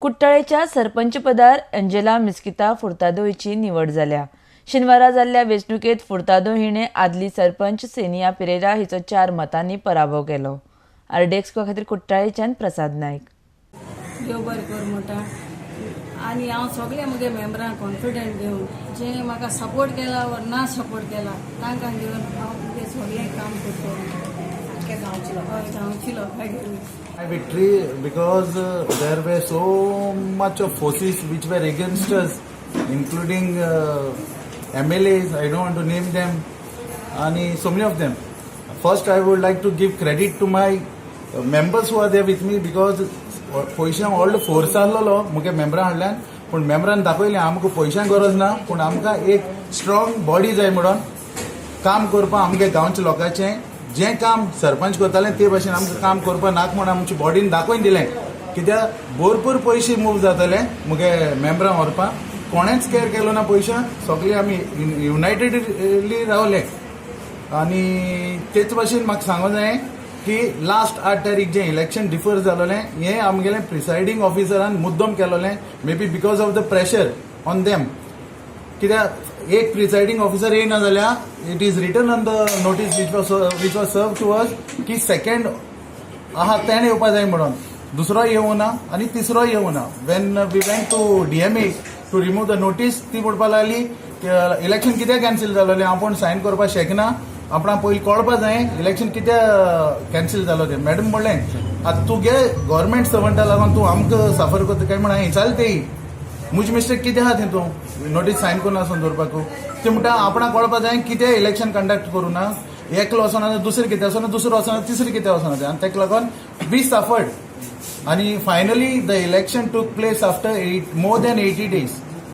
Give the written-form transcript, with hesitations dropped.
कुट्टाळेच्या सरपंचपदार Angela Mesquita Furtado हिची निवड जाल्या. शेनवारा जाल्ल्या वेंचणुकेंत फुर्तादो हिणें आदली सरपंच सेनिया पिरेरा हिचो 4 मतांनी पराभव केलो. आरडीएक्स खातीर कुट्टाळेच्यान प्रसाद नायक. देव बरें कर म्हणटा आनी हांव सगळे म्हगे मेंबरांक कॉन्फिडंट घेवन, जे म्हाका सपोर्ट केला वा ना सपोर्ट केला, तांकां घेवन हांव म्हगे सगळें काम करतलो. हय, गांवची लोकां घेवन. My victory because there were so much of forces which were against us, including MLAs. I don't want to name them, and so many of them. First, I would like to give credit to my members who are there with me because पयशांक व्हडलो force आहलोलो मुगे मेंबरां हाडल्यान, पूण मेंबरान दाखयलें आमकां पयशांक गरज ना, पूण आमकां एक स्ट्रॉंग बॉडी जाय म्हणून काम करपाक. आमगे गांवच्या लोकांचें जें काम सरपंच करताले ते भशेन आमकां काम करपाक नाका म्हूण आमच्या बॉडीन दाखोवन दिलें. कित्याक भरपूर पयशे मूव जाताले मुगे मेंबरां व्हरपाक, कोणेंच केअर केलो ना पयशां. सगळे आमी युनायटेडली रावले आनी तेच भशेन म्हाका सांगूंक जाय की लास्ट 8 तारीख जें इलेक्शन डिफर जालोलें, हें आमगेलें प्रिसायडींग ऑफिसरान मुद्दम केलोलें, maybe because of the pressure on them. कित्याक एक प्रिसायडींग ऑफिसर येयना जाल्यार it is written on the notice which was served to us की सेकंड आहा तेणें येवपा जाय म्हणून. दुसरो येवना आनी तिसरो येवना. When we went to DMA to remove the notice, ती म्हणपाक लागली इलेक्शन कित्याक कॅन्सील जालोलें, आपूण सायन करपाक शकना, आपणाक पयलीं कळपा जाय इलेक्शन कित्याक कॅन्सील जालो तें. मॅडम म्हणलें, आतां तुगे गव्हर्मेंट सर्वंटा लागून तूं आमकां सफर करता काय म्हण हांवें विचारलें तेई, म्हजी मिस्टेक कितें आहा तें तूं नोटीस सायन करून आसून दवरपाक? ते म्हणटा, आपणाक कळपा जाय कितें इलेक्शन कंडक्ट करूं ना. एकलो वचना, दुसरें कितें वचना, दुसरो वचना, तिसरें कितें वचना तें. आनी ताका लागून we suffered आनी finally the election took place after eight more than 80 days.